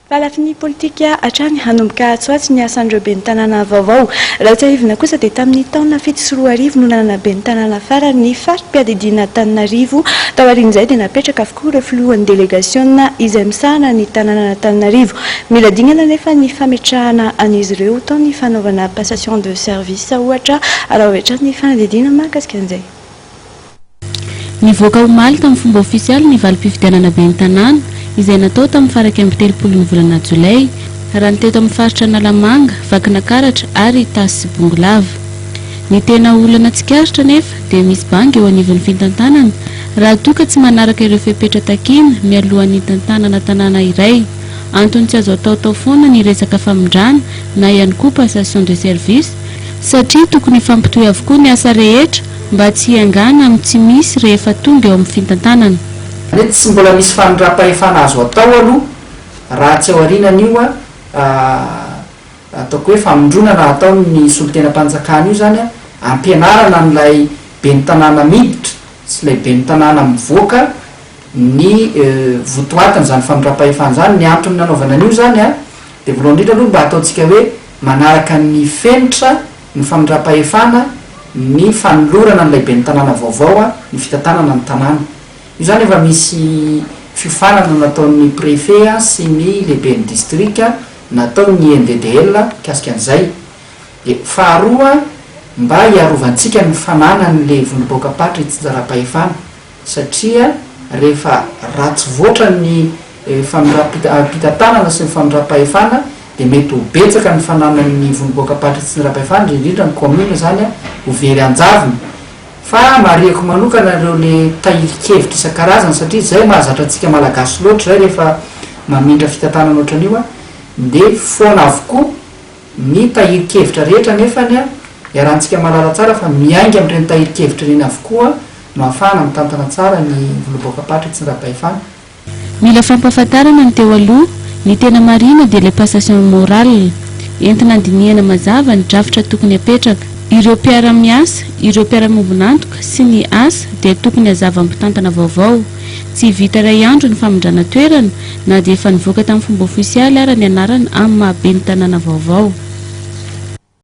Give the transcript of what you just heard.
Fa lafiny politika hatrany, hanomboka atsy ho atsy ny asan'ireo ben'ny tanàna vaovao. Raha tsiahivina kosa dia tamin'ny taona 2007 no nanana ben'ny tanàna farany ny fari-piadidiana Antananarivo. Taorian'izay dia napetraka avokoa ireo filohan'ny delegasiona izay misahana ny tanànan'Antananarivo. Mila dingana anefa ny fametrahana an'izy ireo tao ny fanaovana passation de service ohatra raha avy hatrany ny fanadihadiana mahakasika an'izay. Nivoaka omaly tamin'ny fomba ofisialy ny valim-pifidianana ben'ny tanàna, izay natao tamin'ny faha 31 ny volana jolay, raha ny teto amin'ny faritra Analamanga, Vakinakaratra ary Itasy sy Bongolava. Ny tena olana tsikaritra anefa dia misy banga eo anivon'ny fitantanana raha toa ka tsy manaraka ireo fepetra takiana mialohan'ny hitantanana tanàna iray. Antony tsy azo ataotao foana ny resaka famindrana na ihany koa passation de service satria tokony hifampitohy avokoa ny asa rehetra mba tsy hiangana amin'ny tsy misy rehefa tonga eo amin'ny fitantanana. Mety tsy mbola misy famindram-pahefana azo atao aloha raha tsy aorianan'io ataoko hoe famondronana ataon'ny solontenam-panjakana io izany ampianarana an'ilay ben'ny tanàna miditra sy ilay ben'ny tanàna mivoaka ny votoatin'izany famindram-pahefana izany. Ny antony nanaovana an'io izany dia voalohany indrindra aloha mba ataontsika hoe manaraka ny fenitra ny famindram-pahefana, ny fanolorana an'ilay ben'ny tanàna vaovao ny fitantanana ny tanàna. Io izany efa misy fiofanana nataon'ny préfet sy ny lehiben'ny distrika, nataon'ny INDDL mikasika an'izay. Dia faharoa, mba hiarovantsika ny fananan'ilay vondrom-bahoakam-paritra itsinjaram-pahefana. Satria rehefa ratsy voatra ny famindram-pitantanana sy ny famindram-pahefana dia mety ho betsaka ny fananan'ny vondrom-boakam-paritra sy ny rampahefana, indrindra indrindra ny commune izany ho very an-javony. Fa marihiko manokana ireo le tahirin-kevitra isan-karazany satria izay mahazatra antsika Malagasy loatra izay rehefa mamindra fitantanana ohatran'io dia foana avokoa Ny tahirin-kevitra rehetra anefany iarahantsika mahalala tsara fa miainga amin'ireny tahirin-kevitra ireny avokoa no ahafahana mitantana tsara ny voloboakam-paritra Tsindrapahefana. Mila fampahafantarana ny teo aloha, ny tena marihina dia ilay passation morale. Entina handinihana mazava ny drafitra tokony hapetraka. Ireo mpiara-miasa, ireo mpiara-miombon'antoka sy ny asa dia tokony hazava amin'ny mpitantana vaovao. Tsy vita iray andro ny famindrana toerana na dia efa nivoaka tamin'ny fomba ofisialy ara ny anarana amin'ny maha ben'ny tanàna vaovao.